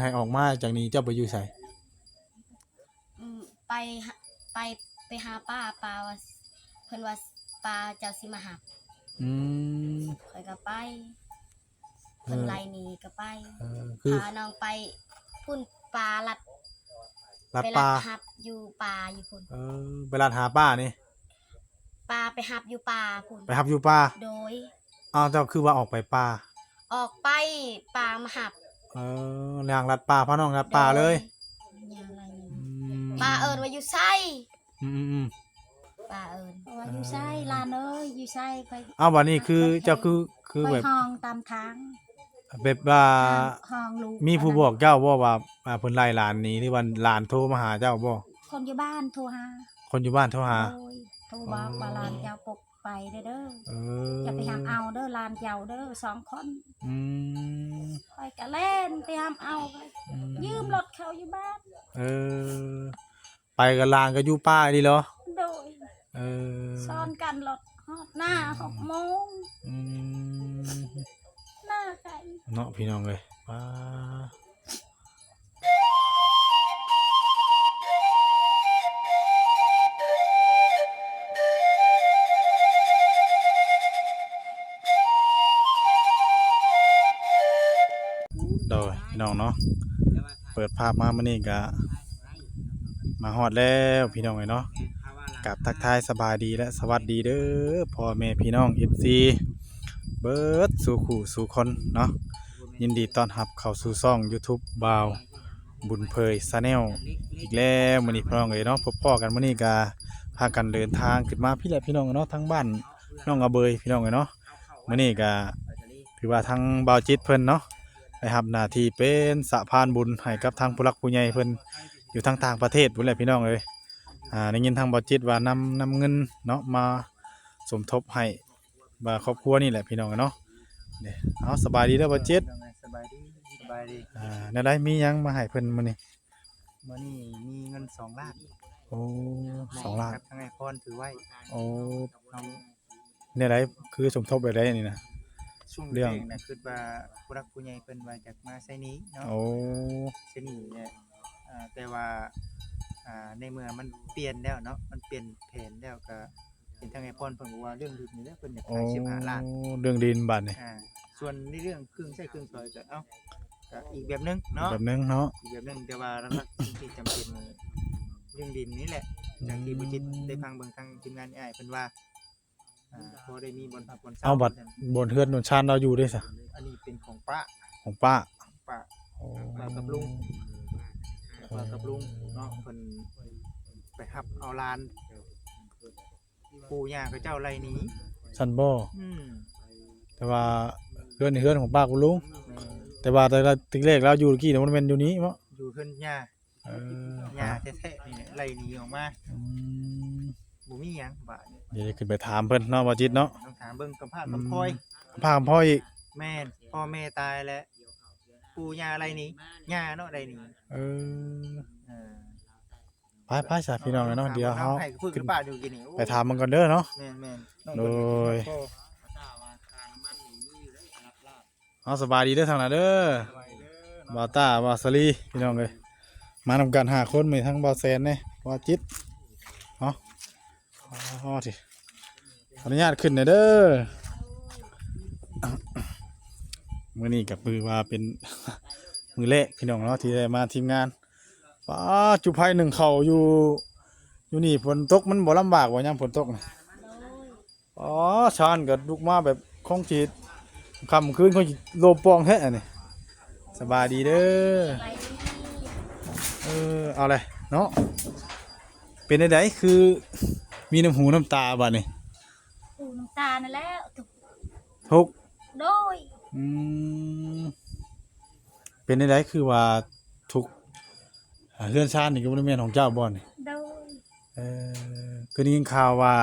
ໃຫ້ອອກມາຈາກນີ້ເຈົ້າໄປຢູ່ໃສ? ອືມ ໄປຫາ ໄປ ໄປຫາປ້າ ປ້າວ່າ ເພິ່ນວ່າປ້າເຈົ້າຊິມາຮັບ. ອືມ ຂ້ອຍກໍໄປ ເອີ ເພິ່ນໄລ່ໜີກໍໄປ. ເອີ ຄື ພານ້ອງໄປພຸ້ນ ປ້າລັດ ລັດ ໄປລັດປ່າ ຮັບຢູ່ປ່າຢູ່ພຸ້ນ. ເອີ ໄປລັດຫາປ້ານີ້ ປ້າໄປຮັບຢູ່ປ່າພຸ້ນ. ໄປຮັບຢູ່ປ່າ? ໂດຍ. ອ້າວ ເຈົ້າຄືວ່າອອກໄປປ່າ? ອອກໄປ ປ້າມາຮັບ. ເອີ ຍ່າງລັດປ່າ ພານ້ອງລັດປ່າເລີຍ. ໂດຍ ຍ່າງລັດ. ອືມ ປ້າເອີ້ນວ່າຢູ່ໃສ? ອືມໆໆ ປ້າເອີ້ນວ່າຢູ່ໃສ ເອີ ຫຼານເອີຍ ຢູ່ໃສ? ຂ້ອຍ ອ້າວ ບາດນີ້ຄື ຂ້ອຍ ເຈົ້າຄື ຄືແບບ ຂ້ອຍຮ້ອງຕາມທາງ ແບບວ່າ ຮ້ອງລູກ ມີຜູ້ບອກເຈົ້າບໍ່ວ່າ ອ່າ ເພິ່ນໄລ່ຫຼານໜີ ຫຼືວ່າຫຼານໂທມາຫາເຈົ້າບໍ່? ຄົນຢູ່ບ້ານໂທຫາ. ຄົນຢູ່ບ້ານໂທຫາ? ໂດຍ. ໂທບອກວ່າ ອໍ ຫຼານເຈົ້າປົກໄປເດີ ເດີ ເອີ ຢ່າໄປຮັບເອົາເດີ ຫຼານເຈົ້າເດີ ສອງຄົນ. ອືມ ຂ້ອຍກໍແລ່ນໄປຮັບເອົາ ອືມ ຢືມລົດເຂົາຢູ່ບ້ານ. ເອີ ໄປກັບຫຼານກໍຢູ່ປ່າອີ່ຫຼີເນາະ? ໂດຍ. ເອີ ຊ້ອນກັນລົດຮອດໜ້າ ອືມ ຫົກໂມງ. ອືມ ໜ້າໄກເນາະ ພີ່ນ້ອງເອີຍ. ປ້າ ໂດຍ ພີ່ນ້ອງເນາະ ເປີດພາບມາມື້ນີ້ກະມາຮອດແລ້ວ ພີ່ນ້ອງເອີຍເນາະ. ກາບທັກທາຍສະບາຍດີ ແລະ ສະຫວັດດີເດີ ພໍ່ແມ່ພີ່ນ້ອງ ເອັຟຊີ ເບິດສູ່ຄູ່ສູ່ຄົນເນາະ. ຍິນດີຕ້ອນຮັບເຂົ້າສູ່ຊ່ອງຢູທູບບ່າວບຸນເຜີຍ Channel ອີກແລ້ວ. ມື້ນີ້ ພີ່ນ້ອງເອີຍເນາະ ພົບພໍ້ກັນມື້ນີ້ກະພາກັນເດີນທາງຂຶ້ນມາພີ້ແຫຼະ ພີ່ນ້ອງເອີຍເນາະ ທາງບ້ານໜອງອະເບີຍ ພີ່ນ້ອງເອີຍເນາະ. ມື້ນີ້ກະຖືວ່າທາງບ່າວຈິດເພິ່ນເນາະ ໄດ້ຮັບໜ້າທີ່ເປັນສະພານບຸນໃຫ້ກັບທາງຜູ້ຫຼັກຜູ້ໃຫຍ່ເພິ່ນຢູ່ທາງຕ່າງປະເທດພຸ້ນແຫຼະ ພີ່ນ້ອງເອີຍ. ອ່າ ໄດ້ຍິນທາງບ່າວຈິດວ່ານຳ ນຳເງິນເນາະ ມາສົມທົບໃຫ້ ວ່າຄອບຄົວນີ້ແຫຼະ ພີ່ນ້ອງເນາະ. ເດ້ ເອົາ ສະບາຍດີເດີບ່າວຈິດ. ສະບາຍດີ ສະບາຍດີ. ອ່າ ແນວໃດ ມີຫຍັງມາໃຫ້ເພິ່ນມື້ນີ້? ມື້ນີ້ມີເງິນສອງລ້ານ. ໂອ້ ສອງລ້ານ ກັບທາງອ້າຍພອນຖືໄວ້. ໂອ້ ເຮົາ ແນວໃດ ຄືສົມທົບແບບໃດນີ້ນະ? ຊ່ວງແລກນະ ເລື່ອງ ຄິດວ່າຜູ້ຫຼັກຜູ້ໃຫຍ່ເພິ່ນວ່າຈະມາໃຊ້ໜີ້ເນາະ. ໂອ້ ໃຊ້ໜີ້ແຫຼະ. ອ່າ ແຕ່ວ່າ ອ່າ ໃນເມື່ອມັນປ່ຽນແລ້ວເນາະ ມັນປ່ຽນແຜນແລ້ວ ກະເຫັນທາງອ້າຍພອນເພິ່ນບອກວ່າເລື່ອງດິນນີ້ແຫຼະ ເພິ່ນຢາກຂາຍ ໂອ້ ສິບຫ້າລ້ານ. ເລື່ອງດິນບາດນີ້. ອ່າ ສ່ວນໃນເລື່ອງເຄື່ອງໃຊ້ເຄື່ອງສອຍກະ ເອົ້າ ກະອີກແບບໜຶ່ງເນາະ ແບບໜຶ່ງເນາະ ອີກແບບໜຶ່ງ. ແຕ່ວ່າຫຼັກໆທີ່ຈຳເປັນເລື່ອງດິນນີ້ແຫຼະ ຈາກທີ່ ອືມ ບໍ່ຈິດໄດ້ຟັງເບິ່ງທາງທີມງານອ້າຍເພິ່ນວ່າ ອ່າ ພໍໄດ້ມີບ່ອນພັກບ່ອນເຊົາ. ເອົາ ບັດບ່ອນເຮືອນບ່ອນຊານລາວຢູ່ເດ້ຊະ? ອັນນີ້ເປັນຂອງປ້າ. ຂອງປ້າ. ຂອງປ້າ. ໂອ້ ປ້າກັບລຸງ. ເອີ ປ້າກັບລຸງເນາະ ເພິ່ນໄປຮັບເອົາຫຼານ ປູ່ຍ່າເຂົາເຈົ້າໄລ່ໜີ. ຊັ້ນບໍ່? ອືມ ແຕ່ວ່າເຮືອນ ເຮືອນຂອງປ້າກັບລຸງ. ແມ່ນ. ແຕ່ວ່າ ແຕ່ລະ ແຕ່ແລກລາວຢູ່ກີ້ນະ ມັນແມ່ນຢູ່ນີ້ເນາະ? ຢູ່ເຮືອນຍ່າ. ເອີ ຍ່າແທ້ໆນີ້ແຫຼະ ໄລ່ໜີອອກມາ. ອືມ ບໍ່ມີຫຍັງບາດນີ້. ດຽວຂຶ້ນໄປຖາມເພິ່ນເນາະ ບ່າວຈິດເນາະ. ຕ້ອງຖາມເບິ່ງກຳພ້າກຳພ້ອຍ. ອືມ ກຳພ້າກຳພ້ອຍອີກ. ແມ່ນ. ພໍ່ແມ່ຕາຍແລ້ວ ປູ່ຍ່າໄລ່ໜີ ຍ່າເນາະໄລ່ໜີ. ເອີ ເອີ ໄປໆ ຊະ ພີ່ນ້ອງເອີຍເນາະ. ດຽວເຮົາຂຶ້ນໄປຖາມມັນກ່ອນເດີເນາະ. ແມ່ນໆ. ໂດຍ. ເອົາ ສະບາຍດີເດີທາງນັ້ນເດີ ບ່າວຕ້າ ບ່າວສາລີ ພີ່ນ້ອງເອີຍ. ມານຳກັນຫ້າຄົນ ມີທັງບ່າວແສນແດ່ ບ່າວຈິດເນາະ. ອໍ ຂໍອະນຸຍາດຂຶ້ນແດ່ເດີ. ມື້ນີ້ກໍຖືວ່າເປັນມື້ແລກ ພີ່ນ້ອງເນາະ ທີ່ໄດ້ມາທີມງານ. ປ້າ ຈຸໄຟໜຶ້ງເຂົ້າຢູ່ ຢູ່ນີ້ ຝົນຕົກມັນບໍ່ລຳບາກບໍ່ ຍາມຝົນຕົກນະ? ໂດຍ. ອໍ ຊານກໍລຸກມາແບບຄົງຊິຄ່ຳຄືນ ຄົງຊິໂລມປ່ອງແທ້ອັນນີ້. ສະບາຍດີເດີ. ສະບາຍດີ. ເອີ ເອົາແຫຼະເນາະ ເປັນຈັ່ງໃດ ຄືມີນ້ຳຫູນ້ຳຕາບາດນີ້? ຫູນ້ຳຕານັ້ນແຫຼະ ທຸກ ທຸກ. ໂດຍ. ອືມ ເປັນຈັ່ງໃດ ຄືວ່າທຸກ ອ່າ ເຮືອນຊານນີ້ກໍບໍ່ໄດ້ແມ່ນຂອງເຈົ້າບໍ່ນີ້? ໂດຍ. ເອີ ຄືໄດ້ຍິນຂ່າວວ່າ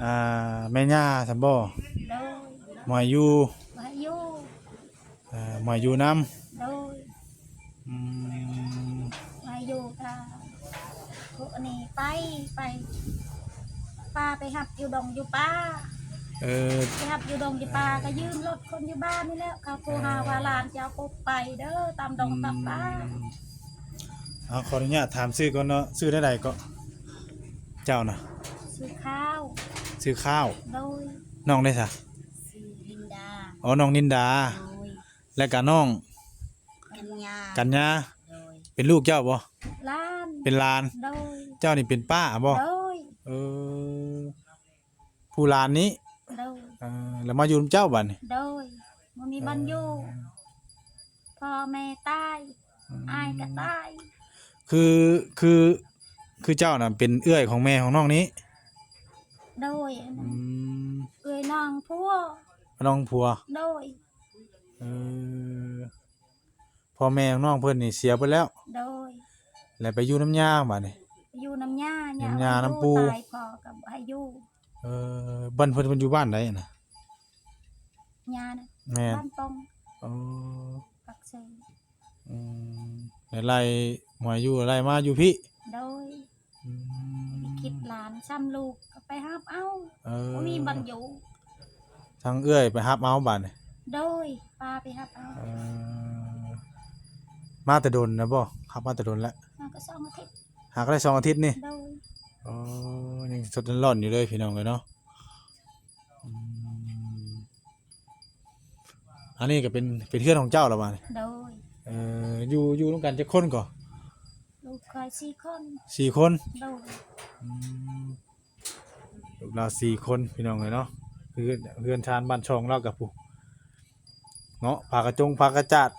ອ່າ ແມ່ຍ່າຊັ້ນບໍ່? ໂດຍ. ບໍ່ໃຫ້ຢູ່? ບໍ່ໃຫ້ຢູ່. ເອີ ບໍ່ໃຫ້ຢູ່ນຳ? ໂດຍ. ອືມ ບໍ່ໃຫ້ຢູ່ກະ ພວກອັນນີ້ໄປ ໄປ ປ້າໄປຮັບຢູ່ດົງຢູ່ປ່າ. ເອີ ໄປຮັບຢູ່ດົງຢູ່ປ່າ ກໍຢືມລົດຄົນຢູ່ບ້ານນີ້ແຫຼະ ເຂົາໂທຫາວ່າ ເອີ ຫຼານຈະເອົາກົບໄປເດີ ຕາມດົງຕາມປ່າ. ອືມ ເອົາ ຂໍອະນຸຍາດຖາມຊື່ກ່ອນເນາະ ຊື່ແນວໃດເກາະ ເຈົ້ານະ? ຊື່ຂາວ. ຊື່ຂາວ. ໂດຍ. ນ້ອງເດຊະ? ຊື່ລິນດາ. ອໍ ນ້ອງລິນດາ. ໂດຍ. ແລ້ວກະນ້ອງ ກັນຍາ. ກັນຍາ. ໂດຍ. ເປັນລູກເຈົ້າບໍ່? ຫຼານ. ເປັນຫຼານ. ໂດຍ. ເຈົ້ານີ້ເປັນປ້າບໍ່? ໂດຍ. ເອີ ຜູ້ຫຼານນີ້? ໂດຍ. ເອີ ແລ້ວມາຢູ່ນຳເຈົ້າບາດນີ້? ໂດຍ. ບໍ່ມີບ່ອນຢູ່. ເອີ ພໍ່ແມ່ຕາຍ. ອືມ. ອ້າຍກໍຕາຍ. ຄື ຄື ຄືເຈົ້ານະເປັນເອື້ອຍຂອງແມ່ຂອງນ້ອງນີ້? ໂດຍ. ອືມ. ເອື້ອຍນ້ອງຜົວ. ນ້ອງຜົວ. ໂດຍ. ເອີ ພໍ່ແມ່ຂອງນ້ອງເພິ່ນນີ້ເສຍໄປແລ້ວ? ໂດຍ. ແລ້ວໄປຢູ່ນຳຍ່າບາດນີ້? ຢູ່ນຳຍ່າ. ນຳຍ່າ ນຳປູ່. ຕາຍພໍ່ກໍບໍ່ໃຫ້ຢູ່. ເອີ ບ້ານເພິ່ນ ເພິ່ນຢູ່ບ້ານໃດນະ? ຍ່ານະ? ແມ່ນ. ບ້ານປ່ອງ. ອໍ ປາກເຊ. ອືມ ແລ້ວໄລ່ມາຢູ່ ໄລ່ມາຢູ່ພີ້? ໂດຍ. ອືມ ຄິດຫຼານຊ້ຳລູກກໍໄປຮັບເອົາ. ເອີ ບໍ່ມີບ່ອນຢູ່. ທາງເອື້ອຍໄປຮັບເອົາບາດນີ້? ໂດຍ. ປ້າໄປຮັບເອົາ. ເອີ ມາແຕ່ດົນແລ້ວບໍ່? ຮັບມາແຕ່ດົນແລ້ວ? ມາກໍສອງອາທິດ. ຫາກໍໄດ້ສອງອາທິດນີ້? ໂດຍ. ອໍ ຍັງສົດໆຮ້ອນໆຢູ່ເລີຍພີ່ນ້ອງເອີຍເນາະ. ອືມ ອັນນີ້ກໍເປັນ ເປັນເຮືອນຂອງເຈົ້າລະບາດນີ້? ໂດຍ. ເອີ ຢູ່ ຢູ່ນຳກັນຈັກຄົນກໍ? ລູກຂ້ອຍສີ່ຄົນ. ສີ່ຄົນ? ໂດຍ. ອືມ ລູກລາວສີ່ຄົນພີ່ນ້ອງເອີຍເນາະ. ເຮືອນ ເຮືອນຊານບ້ານຊ່ອງລາວກະພຸ້ນເນາະ ຜ້າກະຈົງຜ້າກະຈາດ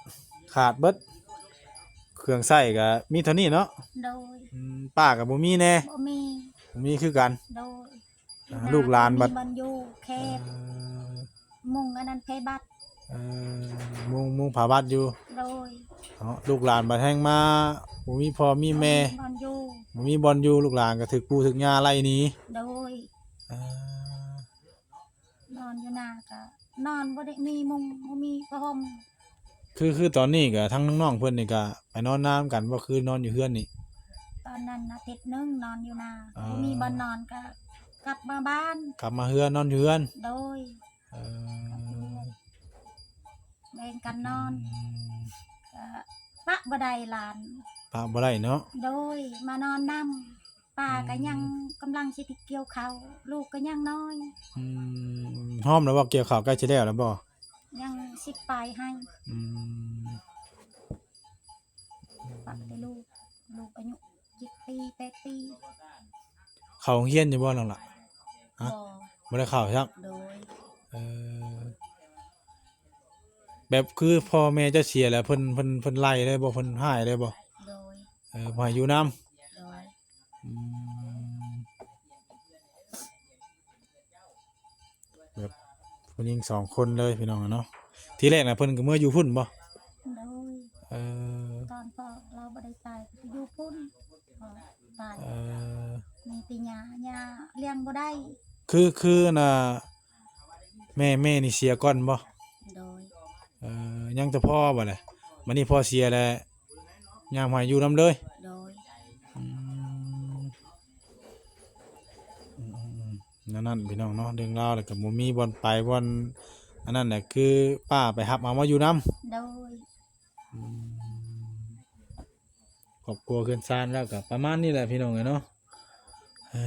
ຂາດເບິດ ເຄື່ອງໃຊ້ກະມີເທົ່ານີ້ເນາະ? ໂດຍ. ອືມ ປ້າກະບໍ່ມີແດ່? ບໍ່ມີ. ບໍ່ມີຄືກັນ? ໂດຍ. ອ່າ ລູກຫຼານບັດ ບໍ່ມີບ່ອນຢູ່ ແຄບ. ເອີ ມຸງອັນນັ້ນໃຜບັດ. ເອີ ມຸງ ມຸງຜ້າບັດຢູ່. ໂດຍ. ເນາະ ລູກຫຼານບັດແຮ່ງມາ ບໍ່ມີພໍ່ມີແມ່ ບໍ່ມີບ່ອນຢູ່. ບໍ່ມີບ່ອນຢູ່ ລູກຫຼານກໍຖືກປູ່ຖືກຍ່າໄລ່ໜີ. ໂດຍ. ເອີ ນອນຢູ່ນາກໍນອນ ບໍ່ໄດ້ມີມຸງ ບໍ່ມີຜ້າຫົ່ມ. ຄື ຄືຕອນນີ້ກໍທັງນ້ອງໆເພິ່ນນີ້ກໍໄປນອນນານຳກັນບໍ່ ຄືນອນຢູ່ເຮືອນນີ້? ຕອນນັ້ນອາທິດໜຶ່ງນອນຢູ່ນາ. ອ່າ ບໍ່ມີບ່ອນນອນກໍກັບມາບ້ານ. ກັບມາເຮືອນ ນອນຢູ່ເຮືອນ. ໂດຍ. ເອີ ກັບມາເຮືອນ ແບ່ງກັນນອນ. ອືມ ກໍປະບໍ່ໄດ້ຫຼານ ປະບໍ່ໄດ້ເນາະ. ໂດຍ. ມານອນນຳ ປ້າກໍຍັງ ອືມ ກຳລັງຊິໄດ້ກ່ຽວເຂົ້າ ລູກກໍຍັງນ້ອຍ. ອືມ ຮອມແລ້ວບໍ່ ກ່ຽວເຂົ້າໃກ້ຊິແລ້ວແລ້ວບໍ່? ຍັງສິບປາຍໄຮ່. ອືມ ປະແຕ່ລູກ ລູກອາຍຸເຈັດປີ ແປດປີ. ເຂົ້າໂຮງຮຽນຢູ່ບໍ່ນ້ອງຫຼ້າ? ຮະ? ບໍ່ ບໍ່ໄດ້ເຂົ້າຊ້ຳ. ໂດຍ. ເອີ ແບບຄືພໍ່ແມ່ເຈົ້າເສຍແລ້ວ ເພິ່ນ ເພິ່ນ ເພິ່ນໄລ່ເລີຍບໍ່ ເພິ່ນຮ້າຍເລີຍບໍ່? ໂດຍ. ເອີ ບໍ່ໃຫ້ຢູ່ນຳ. ໂດຍ. ອືມ ແບບຜູ້ຍິງສອງຄົນເລີຍພີ່ນ້ອງເນາະ. ທີແລກນະເພິ່ນກໍເມືອຢູ່ພຸ້ນບໍ່? ໂດຍ. ເອີ ຕອນພໍ່ລາວບໍ່ໄດ້ຕາຍກໍໄປຢູ່ພຸ້ນ ພໍ່ຕາຍ. ເອີ ມີແຕ່ຍ່າ ຍ່າລ້ຽງບໍ່ໄດ້. ຄື ຄືນະ ແມ່ ແມ່ນີ້ເສຍກ່ອນບໍ່? ໂດຍ. ເອີ ຍັງແຕ່ພໍ່ບາດນີ້ ບາດນີ້ພໍ່ເສຍແລ້ວ ຍາມໃຫ້ຢູ່ນຳເລີຍ. ໂດຍ. ອືມ ອືມໆໆ ແນວນັ້ນພີ່ນ້ອງເນາະ ເລື່ອງລາວແລ້ວກໍບໍ່ມີບ່ອນໄປບ່ອນອັນນັ້ນແຫຼະ ຄືປ້າໄປຮັບເອົາມາຢູ່ນຳ. ໂດຍ. ອືມ ຄອບຄົວເຮືອນຊານລາວກໍປະມານນີ້ແຫຼະພີ່ນ້ອງເອີຍເນາະ. ເອີ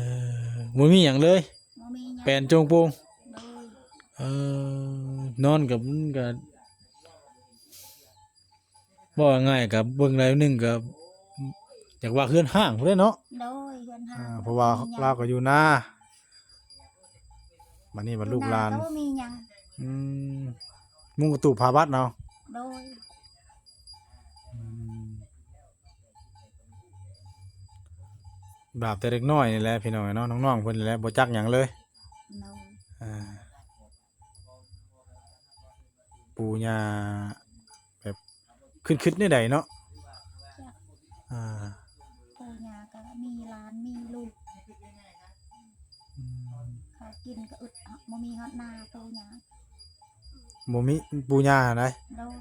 ບໍ່ມີຫຍັງເລີຍ. ບໍ່ມີຫຍັງ. ແປນໂຈງໂປ່ງ. ໂດຍ. ເອີ ນອນກັບມັນກໍ ເວົ້າງ່າຍໆ ກໍເບິ່ງໄດ້ໜຶ່ງກໍຢາກວ່າເຮືອນຮ້າງພຸ້ນແຫຼະເນາະ. ໂດຍ. ເຮືອນຮ້າງ. ອ່າ ເພາະວ່າ ບໍ່ມີຫຍັງ. ລາວກໍຢູ່ນາ ບາດນີ້ບັດລູກຫຼານ ຢູ່ນາກໍບໍ່ມີຫຍັງ. ອືມ ມຸງກະຕູບຜ້າບັດເນາະ. ໂດຍ. ອືມ ບາບແຕ່ເດັກນ້ອຍນີ້ແຫຼະພີ່ນ້ອງເນາະ ນ້ອງໆເພິ່ນນີ້ແຫຼະ ບໍ່ຈັກຫຍັງເລີຍ. ໂດຍ. ອ່າ ປູ່ຍ່າແບບຄຶດໆແນວໃດເນາະ. ອ່າ ປູ່ຍ່າກໍມີຫຼານມີລູກ. ອືມ ເຂົາກິນກໍອຶດ ບໍ່ມີຮອດນາປູ່ຍ່າ. ບໍ່ມີ ປູ່ຍ່າຫັ້ນໃດ? ໂດຍ.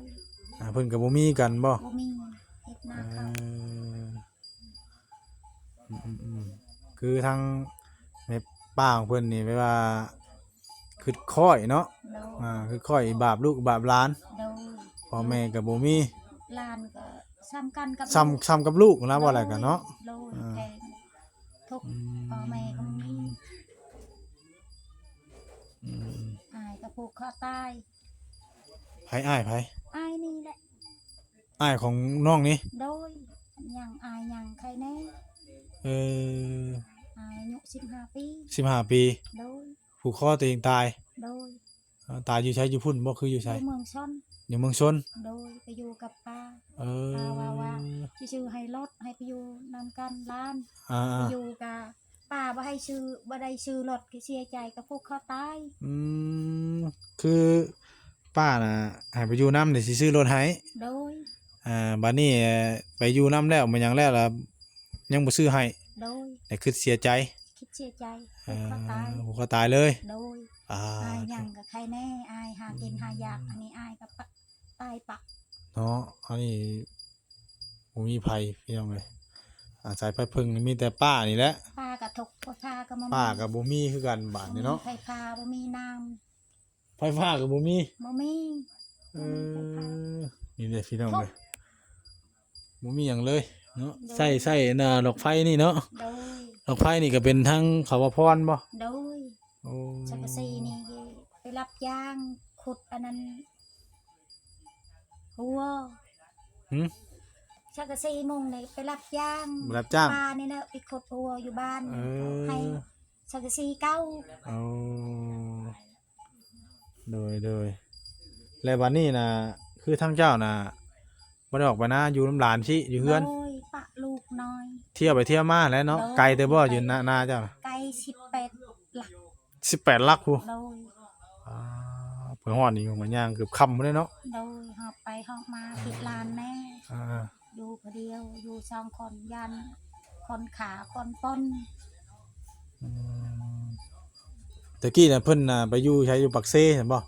ອ່າ ເພິ່ນກໍບໍ່ມີກັນບໍ່? ບໍ່ມີ ເຮັດນາເຂົ້າ. ເອີ ອືມໆ ຄືທາງແມ່ປ້າຂອງເພິ່ນນີ້ ແບບວ່າ ຄິດຄ້ອຍເນາະ ໂດຍ ອ່າ ຄິດຄ້ອຍບາບລູກບາບຫຼານ ໂດຍ ພໍ່ແມ່ກໍບໍ່ມີ ຫຼານກໍສ່ຳກັນກັບ ສ່ຳ ສ່ຳກັບລູກນະ ເວົ້າແລ້ວກໍເນາະ ໂດຍ ອ່າ ແພງ ທຸກ ອືມ ພໍ່ແມ່ກໍບໍ່ມີ ອືມ ອ້າຍກໍຜູກຄໍຕາຍ ໃຜອ້າຍໃຜ? ອ້າຍນີ້ແຫຼະ ອ້າຍຂອງນ້ອງນີ້ ໂດຍ ຍັງ ອ້າຍຍັງໄຄແນ່ ເອີ ອ້າຍອາຍຸສິບຫ້າປີ ສິບຫ້າປີ ໂດຍ ຜູກຄໍຕົວເອງຕາຍ ໂດຍ ເອີ ຕາຍຢູ່ໃສ? ຢູ່ພຸ້ນບໍ່ ຄືຢູ່ໃສ? ຢູ່ເມືອງຊົນ ຢູ່ເມືອງຊົນ ໂດຍ ໄປຢູ່ກັບປ້າ ເອີ ປ້າວ່າ ວ່າຊິຊື້ໃຫ້ລົດ ໃຫ້ໄປຢູ່ນຳກັນຫຼານ ອ່າໆ ຢູ່ກະປ້າບໍ່ໃຫ້ຊື້ ບໍ່ໄດ້ຊື້ລົດ ກໍເສຍໃຈ ກໍຜູກຄໍຕາຍ ອືມ ຄືປ້ານະໃຫ້ໄປຢູ່ນຳ ດຽວຊິຊື້ລົດໃຫ້ ໂດຍ ອ່າ ບາດນີ້ໄປຢູ່ນຳແລ້ວ ແມ່ນຫຍັງແລ້ວລະ ຍັງບໍ່ຊື້ໃຫ້ ໂດຍ ແຕ່ຄິດເສຍໃຈ ຄິດເສຍໃຈ ເອີ ຜູກຄໍຕາຍ ຜູກຄໍຕາຍເລີຍ ໂດຍ ອ່າ ອ້າຍຍັງກໍໄຄແນ່ ອ້າຍຫາກິນຫາຢາກ ອັນນີ້ອ້າຍກໍປະ ຕາຍປະ ເນາະ ອັນນີ້ບໍ່ມີໃຜພີ່ນ້ອງເອີຍ ອາໄສໄຟເພິ່ງນີ້ມີແຕ່ປ້ານີ້ແຫຼະ ປ້າກໍທຸກ ໄຟຟ້າກໍບໍ່ມີ ປ້າກໍບໍ່ມີຄືກັນບາດນີ້ເນາະ ບໍ່ມີໄຟຟ້າ ບໍ່ມີນ້ຳ ໄຟຟ້າກໍບໍ່ມີ ບໍ່ມີ ເອີ ບໍ່ມີໄຟຟ້າ ນີ້ເດ້ພີ່ນ້ອງເອີຍ ບໍ່ມີຫຍັງເລີຍເນາະ ໂດຍ ໃຊ້ ໃຊ້ອັນນ່າ ຫຼອດໄຟນີ້ເນາະ ໂດຍ ຫຼອດໄຟນີ້ກໍເປັນທາງເຂົາວ່າພອນບໍ່? ໂດຍ ໂອ້ ສັງກະສີນີ້ໄປຮັບຈ້າງຂຸດອັນນັ້ນ ຫົວ ຫືມ ສັງກະສີມຸງນີ້ໄປຮັບຈ້າງ ໄປຮັບຈ້າງ ປ່ານີ້ນະ ໄປຂຸດຫົວຢູ່ບ້ານ ເອີ ໃຫ້ສັງກະສີເກົ່າ ໂອ້ ໂດຍ ໂດຍ ແລ້ວບັດນີ້ນະ ຄືທາງເຈົ້ານະ ບໍ່ໄດ້ອອກໄປນາ ຢູ່ນຳຫຼານຊີ້ ຢູ່ເຮືອນ ໂດຍ ປະລູກນ້ອຍ ທ່ຽວໄປທ່ຽວມາແຫຼະເນາະ ໂດຍ ໄກເຕີບບໍ່ ຢູ່ນາ ນາເຈົ້ານະ? ໄກສິບແປດຫຼັກ ສິບແປດຫຼັກພຸ້ນ ໂດຍ ອ່າ ເພິ່ນຮອດນີ້ກໍຍ່າງເກືອບຄ່ຳພຸ້ນເດ້ເນາະ ໂດຍ ຮອບໄປຮອບມາຕິດຫຼານແນ່ ອ່າ ຢູ່ຜູ້ດຽວ ຢູ່ສອງຄົນ ຢ້ານຄົນຂ້າຄົນປົນ ອືມ ແຕ່ກີ້ນະເພິ່ນນະໄປຢູ່ໃສ ຢູ່ປາກເຊຊັ້ນບໍ່?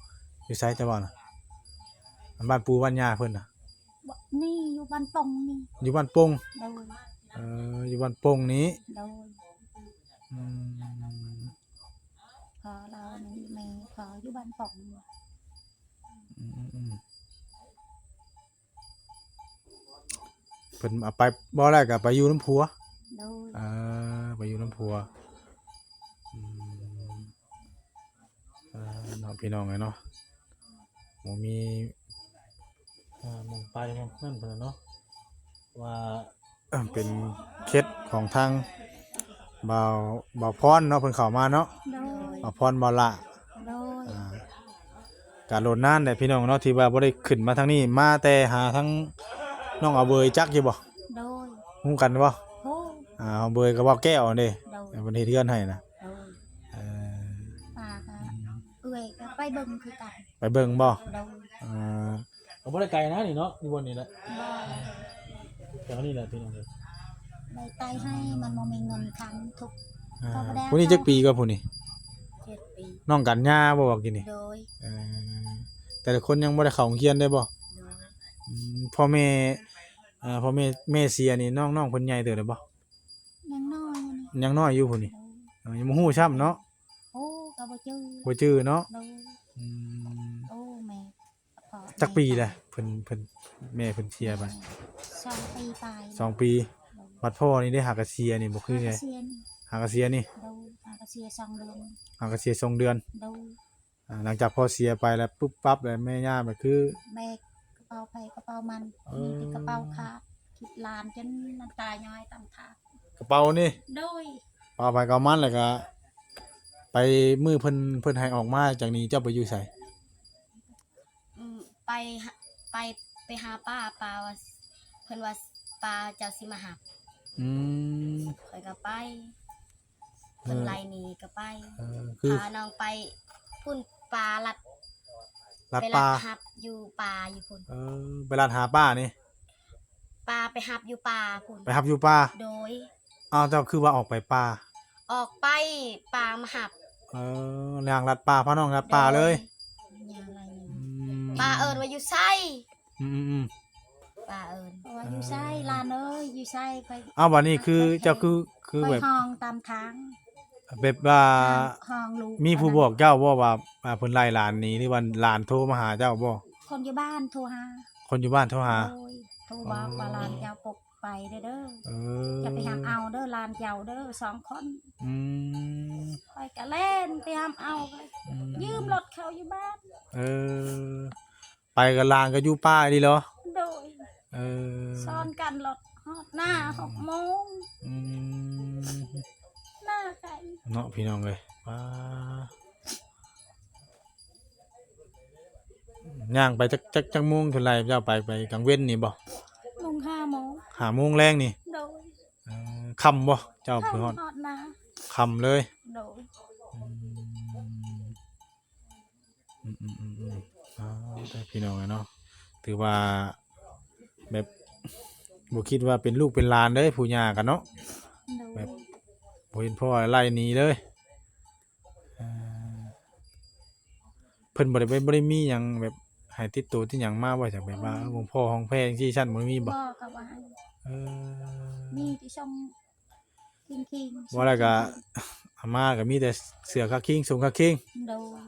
ຢູ່ໃສແຕ່ວ່ານະ ບ້ານປູ່ບ້ານຍ່າເພິ່ນນະ? ນີ້ຢູ່ບ້ານປົງນີ້ ຢູ່ບ້ານປົງ ໂດຍ ເອີ ຢູ່ບ້ານປົງນີ້ ໂດຍ ອືມ ພໍ່ລາວນີ້ ແມ່ພໍ່ຢູ່ບ້ານປົງ ອືມໆ ເພິ່ນເອົາໄປບໍ່ໄດ້ກໍໄປຢູ່ນຳຜົວ ໂດຍ ເອີ ໄປຢູ່ນຳຜົວ ອືມ ເອີ ເນາະ ພີ່ນ້ອງເອີຍເນາະ ບໍ່ມີ ເອີ ໝ່ອງໄປໝ່ອງນັ້ນເພິ່ນເນາະ ວ່າ ເປັນເຂດຂອງທາງບ່າວ ບ່າວພອນເນາະ ເພິ່ນເຂົ້າມາເນາະ ໂດຍ ບ່າວພອນ ບ່າວຫຼ້າ ໂດຍ ອ່າ ກະດົນນານແຫຼະພີ່ນ້ອງເນາະ ທີ່ວ່າບໍ່ໄດ້ຂຶ້ນມາທາງນີ້ ມາແຕ່ຫາທາງນ້ອງອາເຫວີຍ ຈັກຢູ່ບໍ່? ໂດຍ ຮູ້ກັນບໍ່? ຮູ້ ອ່າ ອາເຫວີຍກັບບ່າວແກ້ວຫັ້ນເດ້ ໂດຍ ເພິ່ນເຮັດເຮືອນໃຫ້ນະ ໂດຍ ເອີ ປ້າກໍ ເອື້ອຍກໍໄປເບິ່ງຄືກັນ ໄປເບິ່ງບໍ່? ໂດຍ ອ່າ ກໍບໍ່ໄດ້ໄກນະນີ້ເນາະ ຢູ່ບ່ອນນີ້ແຫຼະ ບໍ່ ແຖວນີ້ແຫຼະພີ່ນ້ອງເອີຍ ໄດ້ໄປໃຫ້ມັນບໍ່ມີເງິນຄ້ຳທຸກ ອ່າ ຜູ້ນີ້ຈັກປີກໍຜູ້ນີ້? ເຈັດປີ ນ້ອງກັນຍາບໍ່ ວ່າກີ້ນີ້? ໂດຍ ເອີ ແຕ່ລະຄົນຍັງບໍ່ໄດ້ເຂົ້າໂຮງຮຽນໄດ້ບໍ່? ໂດຍ ອືມ ພໍ່ແມ່ ອ່າ ພໍ່ແມ່ ແມ່ເສຍນີ້ ນ້ອງ ນ້ອງເພິ່ນໃຫຍ່ເຕີບແລ້ວບໍ່? ຍັງນ້ອຍຢູ່ນີ້ ຍັງນ້ອຍຢູ່ພຸ້ນນີ້ ໂດຍ ເອີ ຍັງບໍ່ຮູ້ຊ້ຳເນາະ ໂອ້ ກໍບໍ່ຈື່ ບໍ່ຈື່ເນາະ ໂດຍ ອືມ ໂອ້ ແມ່ ຈັກປີແລ້ວ ເພິ່ນ ເພິ່ນ ແມ່ເພິ່ນເສຍໄປ? ສອງປີປາຍ ສອງປີ ໂດຍ ບັດພໍ່ນີ້ເດ້ ຫາກະເສຍນີ້ບໍ່ຄືໃດ ຫາກະເສຍນີ້ ໂດຍ ຫາກະເສຍສອງເດືອນ ຫາກະເສຍສອງເດືອນ ໂດຍ ອ່າ ຫຼັງຈາກພໍ່ເສຍໄປແລ້ວ ປຶບປັບແລ້ວ ແມ່ຍ່າໄປຄື ແບກກະເປົາໃຜກະເປົາມັນ ເອີ ມີແຕ່ກະເປົາຂາດ ຄິດຫຼານຈົນນ້ຳຕາຍ້ອຍຕາມທາງ ກະເປົານີ້ ໂດຍ ເປົາໃຜກະເປົາມັນ ແລ້ວກະໄປມື້ເພິ່ນ ເພິ່ນໃຫ້ອອກມາຈາກນີ້ ເຈົ້າໄປຢູ່ໃສ? ອືມ ໄປຫາ ໄປ ໄປຫາປ້າ ປ້າວ່າ ເພິ່ນວ່າປ້າເຈົ້າຊິມາຮັບ ອືມ ຂ້ອຍກໍໄປ ເອີ ເພິ່ນໄລ່ໜີກໍໄປ ເອີ ຄື ພານ້ອງໄປພຸ້ນ ປ້າລັດ ລັດ ໄປລັດປ່າ ຮັບຢູ່ປ່າຢູ່ພຸ້ນ ເອີ ໄປລັດຫາປ້ານີ້ ປ້າໄປຮັບຢູ່ປ່າພຸ້ນ ໄປຮັບຢູ່ປ່າ ໂດຍ ອ້າວ ເຈົ້າຄືວ່າອອກໄປປ່າ? ອອກໄປ ປ້າມາຮັບ ເອີ ຍ່າງລັດປ່າ ພານ້ອງລັດປ່າເລີຍ ໂດຍ ຍ່າງລັດ ອືມ ປ້າເອີ້ນວ່າຢູ່ໃສ? ອືມໆໆ ປ້າເອີ້ນວ່າຢູ່ໃສ ເອີ ຫຼານເອີຍ ຢູ່ໃສ ຂ້ອຍ ອ້າວ ບາດນີ້ຄື ຂ້ອຍ ເຈົ້າຄື ຄືແບບ ຂ້ອຍຮ້ອງຕາມທາງ ແບບວ່າ ຫ້ອງ ຫ້ອງລູກ ມີຜູ້ບອກເຈົ້າບໍ່ວ່າ ອ່າ ເພິ່ນໄລ່ຫຼານໜີ ຫຼືວ່າຫຼານໂທມາຫາເຈົ້າບໍ່? ຄົນຢູ່ບ້ານໂທຫາ. ຄົນຢູ່ບ້ານໂທຫາ? ໂດຍ ໂທບອກວ່າ ອໍ ຫຼານເຈົ້າປົກໄປເດີ ເອີ ຢ່າໄປຮັບເອົາເດີ ຫຼານເຈົ້າເດີ ສອງຄົນ. ອືມ ຂ້ອຍກະແລ່ນໄປຮັບເອົາ ອືມ ຢືມລົດເຂົາຢູ່ບ້ານ. ເອີ ໄປກັບຫຼານກໍຢູ່ປ່າອີ່ຫຼີເນາະ? ໂດຍ ເອີ ຊ້ອນກັນລົດຮອດໜ້າ ອືມ ຫົກໂມງ. ອືມ ໜ້າໄກເນາະ ພີ່ນ້ອງເອີຍ. ປ້າ ຍ່າງໄປຈັກ ຈັກ ຈັກໂມງ ເທົ່າໃດເຈົ້າໄປ ໄປກາງເວັນນີ້ບໍ່? ລົງຫ້າໂມງ ຫ້າໂມງແລງນີ້. ໂດຍ ເອີ ຄ່ຳບໍ່ ເຈົ້າໄປຮອດ? ຄ່ຳ ຮອດໜ້າ ຄ່ຳເລີຍ. ໂດຍ ອືມ ອືມໆໆ ອ້າວ ແຕ່ພີ່ນ້ອງເອີຍເນາະ ຖືວ່າແບບບໍ່ຄິດວ່າເປັນລູກເປັນຫຼານເດ້ ຜູ້ຍ່າກັນເນາະ. ໂດຍ ແບບບໍ່ເຫັນພໍ່ໄລ່ໜີເລີຍ. ເອີ ເພິ່ນບໍ່ໄດ້ ບໍ່ໄດ້ມີຫຍັງແບບໃຫ້ຕິດໂຕຕິດຫຍັງມາບໍ່? ຈັ່ງແບບວ່າ ໂອ້ ເອີ ບໍ່ພໍຫ້ອງແພຈັ່ງຊີ້ຊັ້ນ ບໍ່ໄດ້ມີບໍ່? ບໍ່ ເຂົາບໍ່ໃຫ້. ເອີ ມີແຕ່ສົ່ງ ຄິງໆ ບໍ່ແລ້ວກະ ເອົາມາກະມີແຕ່ເສື້ອຄາຄິງ ສົ້ງຄາຄິງ. ໂດຍ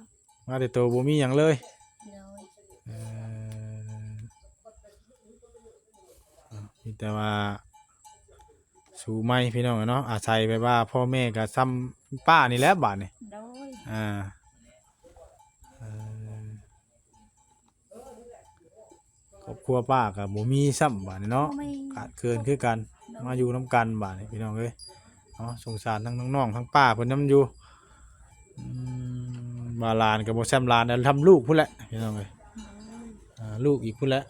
ມາແຕ່ໂຕບໍ່ມີຫຍັງເລີຍ. ໂດຍ ເອີ ມີແຕ່ວ່າສູ້ໃໝ່ ພີ່ນ້ອງເນາະ ອາໄສແບບວ່າພໍ່ແມ່ກະຊ່ຳປ້ານີ້ແຫຼະບາດນີ້. ໂດຍ ອ່າ ເອີ ຄອບຄົວປ້າກໍບໍ່ມີຊ້ຳບາດນີ້ເນາະ. ບໍ່ມີ ຂາດເຂີນຄືກັນ. ໂດຍ ມາຢູ່ນຳກັນບາດນີ້ ພີ່ນ້ອງເອີຍເນາະ. ສົງສານທັງນ້ອງໆ ທັງປ້າເພິ່ນນຳຢູ່. ອືມ ວ່າຫຼານກໍບໍ່ແຊ້ມຫຼານ ແລ້ວທຳລູກພຸ້ນແຫຼະ ພີ່ນ້ອງເອີຍ. ໂດຍ ອ່າ ລູກອີກພຸ້ນແຫຼະ.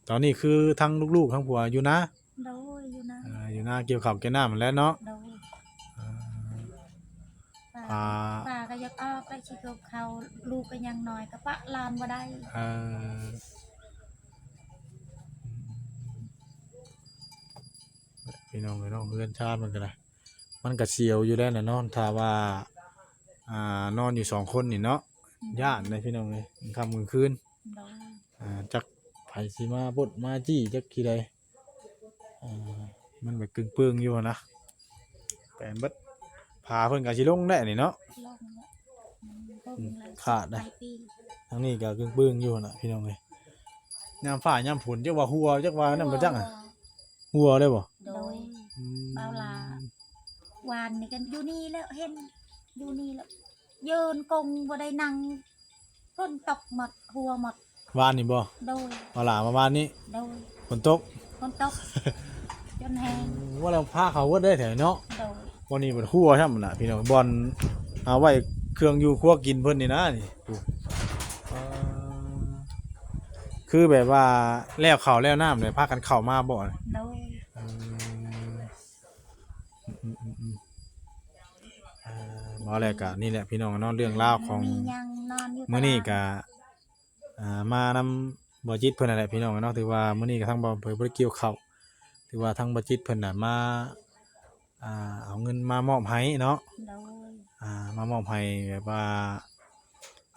ຕອນນີ້ຄືທັງລູກໆ ທັງຜົວຢູ່ນາ? ໂດຍ ຢູ່ນາ. ອ່າ ຢູ່ນາກ່ຽວເຂົ້າກ່ຽວນ້ຳຫັ້ນແຫຼະເນາະ. ໂດຍ ອ່າ ປ້າ ປ້າ ປ້າກໍຢາກອອກໄປຊິກ່ຽວເຂົ້າ ລູກກໍຍັງນ້ອຍ ກໍປະຫຼານບໍ່ໄດ້. ເອີ ພີ່ນ້ອງເອີຍເນາະ ເຮືອນຊານມັນກໍໄດ້ ມັນກໍສຽວຢູ່ແລ້ວນະເນາະ ຖ້າວ່າ ອ່າ ນອນຢູ່ສອງຄົນນີ້ເນາະ. ໂດຍ ຢ້ານເດ້ ພີ່ນ້ອງເອີຍ ກາງຄ່ຳກາງຄືນ. ໂດຍ ອ່າ ຈັກໃຜຊິມາປົດມາຈີ້ຈັກຂີ້ໃດ. ອ່າ ມັນແບບກຶ່ງເປິງຢູ່ຫັ້ນນະ ແປນເບິດ. ຜ້າເພິ່ນກໍຊິລົງແລ້ວນີ້ເນາະ. ລົງແລ້ວ ອືມ ອືມ ເພິ່ນກໍ ຂາດນະ ຫຼາຍປີ. ທາງນີ້ກໍກຶ່ງເປິງຢູ່ຫັ້ນນະ ພີ່ນ້ອງເອີຍ. ຍາມຟ້າຍາມຝົນ ຈັກວ່າຮົ່ວ ຈັກວ່ານັ້ນບໍ່ຈັກ ຮົ່ວ ຫັ້ນ ຮົ່ວເລີຍບໍ່? ໂດຍ ອືມ ເບົາຫຼາ ວານນີ້ກໍຢູ່ນີ້ແຫຼະ ເຫັນຢູ່ນີ້ແຫຼະ ເຢີນກົງບໍ່ໄດ້ນັ່ງ ຝົນຕົກໝົດ ຮົ່ວໝົດ. ວານນີ້ບໍ່? ໂດຍ ເບົາຫຼາມາວານນີ້. ໂດຍ ຝົນຕົກ ຝົນຕົກ ຈົນແຮງ. ໂອ້ ວ່າແລ້ວພາເຂົາເບິດເດ້ແຖວນີ້ເນາະ. ໂດຍ ບ່ອນນີ້ມັນຮົ່ວຊ້ຳນະ ພີ່ນ້ອງ ບ່ອນເອົາໄວ້ເຄື່ອງຢູ່ຄົວກິນເພິ່ນນີ້ນະ ນີ້ ອ່າ ຄືແບບວ່າແລ້ວເຂົ້າແລ້ວນ້ຳເລີຍ ພາກັນເຂົ້າມາບໍ່? ໂດຍ ເອີ ອືມໆໆ ເອີ ເວົ້າແລ້ວກະນີ້ແຫຼະພີ່ນ້ອງເນາະ ເລື່ອງລາວຂອງ ມີຫຍັງນອນຢູ່ ມື້ນີ້ກະ ຕະຫຼາດ ອ່າ ມານຳບໍ່ຈິດເພິ່ນນັ້ນແຫຼະພີ່ນ້ອງເນາະ. ຖືວ່າມື້ນີ້ກະທາງບໍ່ ເພິ່ນບໍ່ໄດ້ກ່ຽວເຂົ້າ ຖືວ່າທາງບໍ່ຈິດເພິ່ນນະມາ ອ່າ ເອົາເງິນມາມອບໃຫ້ເນາະ. ໂດຍ ອ່າ ມາມອບໃຫ້ແບບວ່າ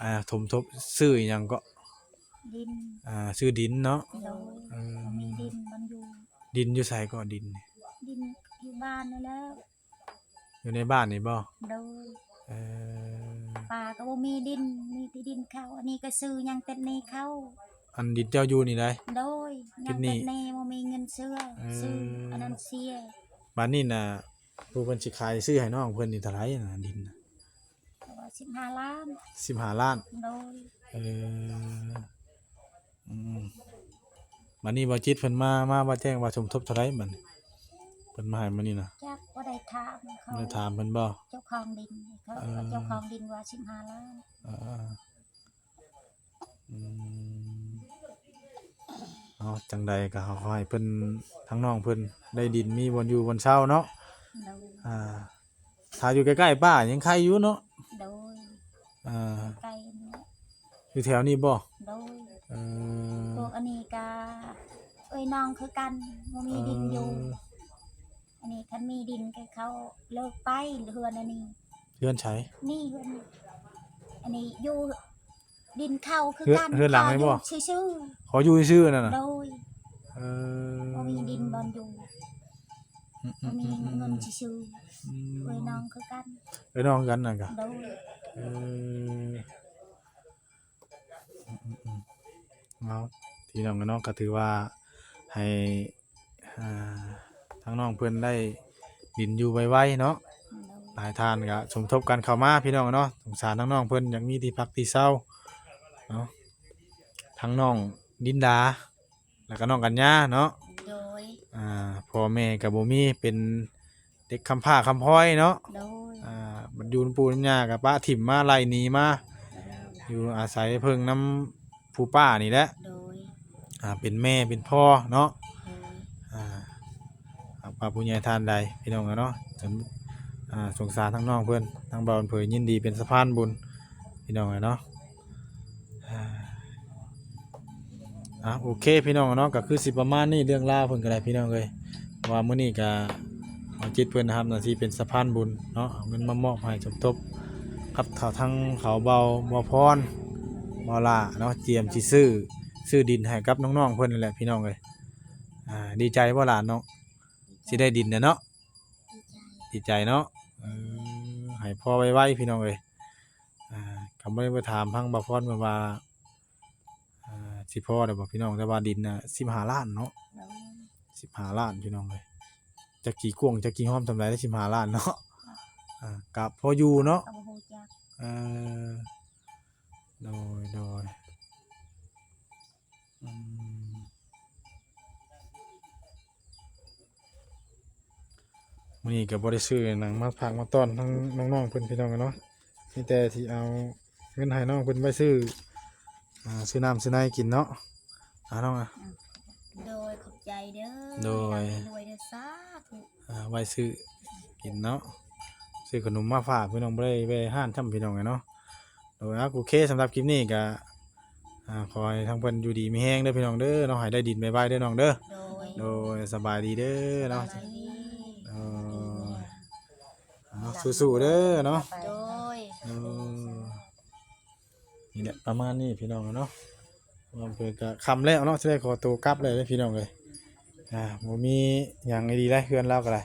ອ່າ ສົມທົບຊື້ອີ່ຫຍັງເກາະ ດິນ ອ່າ ຊື້ດິນເນາະ. ໂດຍ ເອີ ບໍ່ມີດິນບ່ອນຢູ່. ດິນຢູ່ໃສເກາະ ດິນ? ດິນຢູ່ບ້ານນີ້ແຫຼະ. ຢູ່ໃນບ້ານນີ້ບໍ່? ໂດຍ ເອີ ປ້າກໍບໍ່ມີດິນ ມີແຕ່ດິນເຂົາ ອັນນີ້ກໍຊື້ຍັງຕິດໜີ້ເຂົາ. ອັນດິນເຈົ້າຢູ່ນີ້ໃດ? ໂດຍ ຍັງຕິດໜີ້ ຕິດໜີ້ ບໍ່ມີເງິນເຊື່ອ ເອີ ຊື້ອັນນັ້ນເສຍ. ບາດນີ້ນະ ຜູ້ເພິ່ນຊິຂາຍຊື້ໃຫ້ນ້ອງເພິ່ນນີ້ເທົ່າໃດນະ ດິນນະ? ເຂົາວ່າສິບຫ້າລ້ານ. ສິບຫ້າລ້ານ? ໂດຍ ເອີ ອືມ ບາດນີ້ບໍ່ຈິດເພິ່ນມາ ມາວ່າແຈ້ງວ່າສົມທົບເທົ່າໃດບາດນີ້ ເພິ່ນມາໃຫ້ມື້ນີ້ນະ? ຈັກ ບໍ່ໄດ້ຖາມເຂົາ. ບໍ່ໄດ້ຖາມເພິ່ນບໍ່? ເຈົ້າຂອງດິນ ເຂົາ ເອີ ເຈົ້າຂອງດິນວ່າສິບຫ້າລ້ານ. ເອີ ອືມ ເອົາ ຈັ່ງໃດກໍຂໍໃຫ້ເພິ່ນ ທາງນ້ອງເພິ່ນໄດ້ດິນ ມີບ່ອນຢູ່ບ່ອນເຊົາເນາະ. ໂດຍ ອ່າ ຖ້າຢູ່ໃກ້ໆ ປ້າຍັງໄຄຢູ່ເນາະ. ໂດຍ ອ່າ ໃກ້ນີ້ ຢູ່ແຖວນີ້ບໍ່? ໂດຍ ເອີ ພວກອັນນີ້ກະເອື້ອຍນ້ອງຄືກັນ ບໍ່ມີດິນຢູ່. ເອີ ອັນນີ້ຄັນມີດິນກໍເຂົາເລີກໄປ ເຮືອນອັນນີ້. ເຮືອນໃສ? ນີ້ເຮືອນ ອັນນີ້ຢູ່ ດິນເຂົາຄືກັນ ເຮືອນ ເຮືອນຫຼັງນີ້ບໍ່? ຂໍຢູ່ຊື່ໆ ຂໍຢູ່ຊື່ໆ ນັ້ນນະ. ໂດຍ ເອີ ບໍ່ມີດິນບ່ອນຢູ່. ອືມໆໆໆ ບໍ່ມີເງິນຊື່ໆ ອືມ ເອື້ອຍນ້ອງຄືກັນ ເອື້ອຍນ້ອງຄືກັນນັ້ນກະ ໂດຍ ເອີ ອືມໆ ເອົາ ພີ່ນ້ອງເນາະ ກໍຖືວ່າໃຫ້ ອ່າ ທາງນ້ອງເພິ່ນໄດ້ດິນຢູ່ໄວໆເນາະ ໂດຍ ຫຼາຍທ່ານກໍສົມທົບກັນເຂົ້າມາ ພີ່ນ້ອງເນາະ ສົງສານທາງນ້ອງເພິ່ນ ຢາກມີທີ່ພັກທີ່ເຊົາເນາະ ທັງນ້ອງດິນດາ ແລ້ວກໍນ້ອງກັນຍາເນາະ ໂດຍ ອ່າ ພໍ່ແມ່ກໍບໍ່ມີ ເປັນເດັກຄຳພ້າຄຳພ້ອຍເນາະ ໂດຍ ອ່າ ບັດຢູ່ນຳປູ່ນຳຍ່າກໍປະຖິ້ມມາ ໄລ່ໜີມາ ໂດຍ ຢູ່ອາໄສເພິ່ງນຳຜູ້ປ້ານີ້ແຫຼະ ໂດຍ ອ່າ ເປັນແມ່ເປັນພໍ່ເນາະ ໂດຍ ອ່າ ຫາກວ່າຜູ້ໃຫຍ່ທ່ານໃດ ພີ່ນ້ອງເນາະ ສົງ ອ່າ ສົງສານທາງນ້ອງເພິ່ນ ທາງບ່າວເຜີຍຍິນດີເປັນສະພານບຸນ ພີ່ນ້ອງເນາະ ອ່າ ອ່າ ໂອເຄ ພີ່ນ້ອງເນາະ ກໍຄືຊິປະມານນີ້ ເລື່ອງລາວເພິ່ນກໍໄດ້ ພີ່ນ້ອງເອີຍ ເພາະວ່າມື້ນີ້ກໍບ່າວຈິດເພິ່ນຮັບໜ້າທີ່ເປັນສະພານບຸນເນາະ ເອົາເງິນມາມອບໃຫ້ສົມທົບກັບທາງເຂົາ ເບົາ ເບົາພອນ ເບົາຫຼ້າເນາະ ກຽມຊິຊື້ ຊື້ດິນໃຫ້ກັບນ້ອງໆເພິ່ນນັ້ນແຫຼະ ພີ່ນ້ອງເອີຍ ອ່າ ດີໃຈບໍ່ຫຼານເນາະ ຊິໄດ້ດິນແລ້ວເນາະ ດີໃຈ ດີໃຈເນາະ ເອີ ໃຫ້ພໍໄວໆ ພີ່ນ້ອງເອີຍ ອ່າ ກໍບໍ່ໄດ້ໄປຖາມທາງບ່າວພອນເພິ່ນວ່າ ອ່າ ຊິພໍໄດ້ບໍ່ພີ່ນ້ອງ ແຕ່ວ່າດິນນະ ສິບຫ້າລ້ານເນາະ ໂດຍ ສິບຫ້າລ້ານ ພີ່ນ້ອງເອີຍ ຈັກຊິກວ້າງຈັກຊິຫອມສ່ຳໃດ ສິບຫ້າລ້ານເນາະ ອ່າ ກໍພໍຢູ່ເນາະ ກໍບໍ່ຮູ້ຈັກ ເອີ ໂດຍ ໂດຍ ອືມ ມື້ນີ້ກໍບໍ່ໄດ້ຊື້ຫຍັງມາຝາກມາຕ້ອນທາງນ້ອງໆເພິ່ນ ພີ່ນ້ອງເນາະ ມີແຕ່ຊິເອົາເງິນໃຫ້ນ້ອງເພິ່ນໄວ້ຊື້ ອ່າ ຊື້ນ້ຳຊື້ໃນກິນເນາະ ອ່າ ນ້ອງ ໂດຍ ຂອບໃຈເດີ ໂດຍ ໃຫ້ລວຍເດີ ສາທຸ ອ່າ ໄວ້ຊື້ກິນເນາະ ຊື້ຂະໜົມມາຝາກ ພີ່ນ້ອງ ບໍ່ໄດ້ແວ່ຮ້ານຊ້ຳ ພີ່ນ້ອງເນາະ ໂດຍ ໂອເຄ ສຳລັບຄລິບນີ້ກໍ ອ່າ ຂໍໃຫ້ທາງເພິ່ນຢູ່ດີມີແຮງເດີພີ່ນ້ອງເດີເນາະ ໃຫ້ໄດ້ດິນໄວໆເດີນ້ອງເດີ ໂດຍ ໂດຍ ສະບາຍດີເດີເນາະ ສະບາຍດີ ໂດຍ ເອົາ ສູ້ໆເດີເນາະ ໂດຍ ເອີ ນີ້ແຫຼະ ປະມານນີ້ພີ່ນ້ອງເນາະ ເພິ່ນກໍຄ່ຳແລ້ວເນາະ ຊິໄດ້ຂໍໂຕກັບແລ້ວເດີພີ່ນ້ອງເອີຍ ອ່າ ບໍ່ມີຫຍັງອີ່ຫຼີແລ້ວ ເຮືອນລາວກໍໄດ້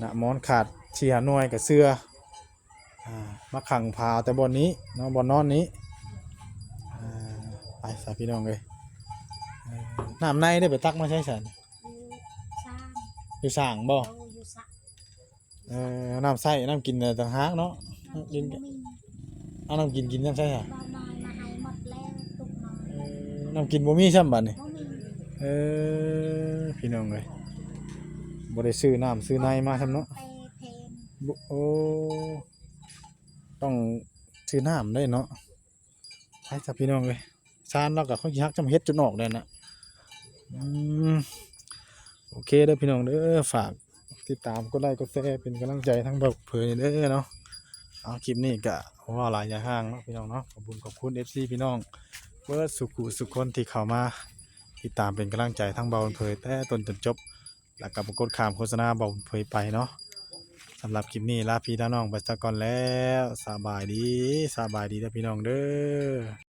ນະ ໝອນຂາດສີ່ຫ້າໜ່ວຍກໍເສື່ອ ອ່າ ມາຂັງພາເອົາແຕ່ບ່ອນນີ້ເນາະ ບ່ອນນອນນີ້ ອ່າ ໄປຊະພີ່ນ້ອງເອີຍ ເອີ ນ້ຳໃນໄດ້ໄປຕັກມາໃສຊັ້ນ ຢູ່ສ້າງ ຢູ່ສ້າງບໍ່ ໂດຍ ຢູ່ສ້າງ ເອີ ນ້ຳໃຊ້ນ້ຳກິນຕ່າງຫາກເນາະ ກິນ ບໍ່ມີ ເອົານ້ຳກິນກິນນຳໃສຫະ ເບົານ້ອຍມາໃຫ້ໝົດແລ້ວ ຕຸກນ້ອຍ ເອີ ນ້ຳກິນບໍ່ມີຊ້ຳບັດນີ້ ບໍ່ມີ ເອີ ພີ່ນ້ອງເອີຍ ບໍ່ໄດ້ຊື້ນ້ຳຊື້ໃນມາຊ້ຳເນາະ ແຕ່ເພງ ບໍ່ ໂອ້ ຕ້ອງຊື້ນ້ຳໄດ້ເນາະ ໄປຊະພີ່ນ້ອງເອີຍ ຊານລາວກໍຄ່ອຍຊິຫັກ ຈຳເຮັດຈົນອອກແລ້ວນະ ອືມ ໂອເຄເດີພີ່ນ້ອງເດີ ຝາກຕິດຕາມ ກົດໄລ ກົດແຊ ເປັນກຳລັງໃຈທາງບ່າວເຜີຍນີ້ເດີເນາະ ເອົາ ຄລິບນີ້ກໍເວົ້າຫຼາຍຢ່າງຫ່າງເນາະ ພີ່ນ້ອງເນາະ ຂອບຄຸນ ຂອບຄຸນ ເອັຟຊີ ພີ່ນ້ອງເບິດສູ່ຜູ້ສູ່ຄົນທີ່ເຂົ້າມາຕິດຕາມເປັນກຳລັງໃຈທາງບ່າວເຜີຍແຕ່ຕົ້ນຈົນຈົບ ແລ້ວກໍບໍ່ກົດຂ້າມໂຄສະນາບ່າວເຜີຍໄປເນາະ ສຳລັບຄລິບນີ້ລາພີ່ລານ້ອງໄປຊະກ່ອນແລ້ວ ສະບາຍດີ ສະບາຍດີເດີພີ່ນ້ອງເດີ.